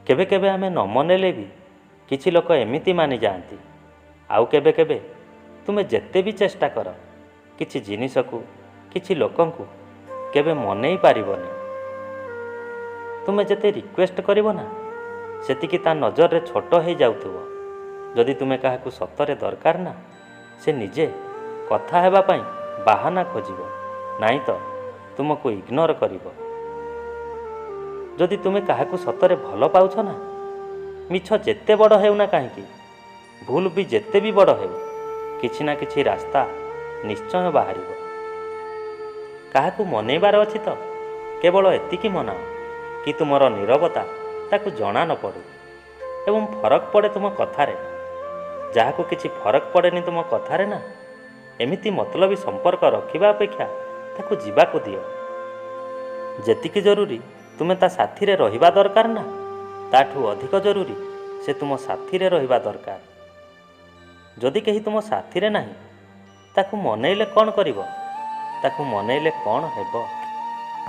କେବେ କେବେ ଆମେ ନ ମନେଇଲେ ବି କିଛି ଲୋକ ଏମିତି ମାନିଯାଆନ୍ତି, ଆଉ କେବେ କେବେ ତୁମେ ଯେତେ ବି ଚେଷ୍ଟା କର କିଛି ଜିନିଷକୁ, କିଛି ଲୋକଙ୍କୁ କେବେ ମନେଇ ପାରିବନି। ତୁମେ ଯେତେ ରିକ୍ୱେଷ୍ଟ କରିବ ନା, ସେତିକି ତା ନଜରରେ ଛୋଟ ହେଇଯାଉଥିବ। ଯଦି ତୁମେ କାହାକୁ ସତରେ ଦରକାର ନା, ସେ ନିଜେ କଥା ହେବା ପାଇଁ ବାହାନା ଖୋଜିବ, ନାଇଁ ତ ତୁମକୁ ଇଗ୍ନୋର କରିବ। ଯଦି ତୁମେ କାହାକୁ ସତରେ ଭଲ ପାଉଛ ନା, ମିଛ ଯେତେ ବଡ଼ ହେଉନା କାହିଁକି, ଭୁଲ ବି ଯେତେ ବି ବଡ଼ ହେଉ, କିଛି ନା କିଛି ରାସ୍ତା ନିଶ୍ଚୟ ବାହାରିବ। କାହାକୁ ମନେଇବାର ଅଛି ତ କେବଳ ଏତିକି ମନାଅ କି ତୁମର ନୀରବତା ତାକୁ ଜଣା ନ ପଡ଼ୁ ଏବଂ ଫରକ ପଡ଼େ ତୁମ କଥାରେ। ଯାହାକୁ କିଛି ଫରକ ପଡ଼େନି ତୁମ କଥାରେ ନା, ଏମିତି ମତଲବୀ ସମ୍ପର୍କ ରଖିବା ଅପେକ୍ଷା ତାକୁ ଯିବାକୁ ଦିଅ। ଯେତିକି ଜରୁରୀ ତୁମେ ତା ସାଥିରେ ରହିବା ଦରକାର ନା, ତାଠୁ ଅଧିକ ଜରୁରୀ ସେ ତୁମ ସାଥିରେ ରହିବା ଦରକାର। ଯଦି କେହି ତୁମ ସାଥିରେ ନାହିଁ, ତାକୁ ମନେଇଲେ କ'ଣ କରିବ? ତାକୁ ମନେଇଲେ କ'ଣ ହେବ?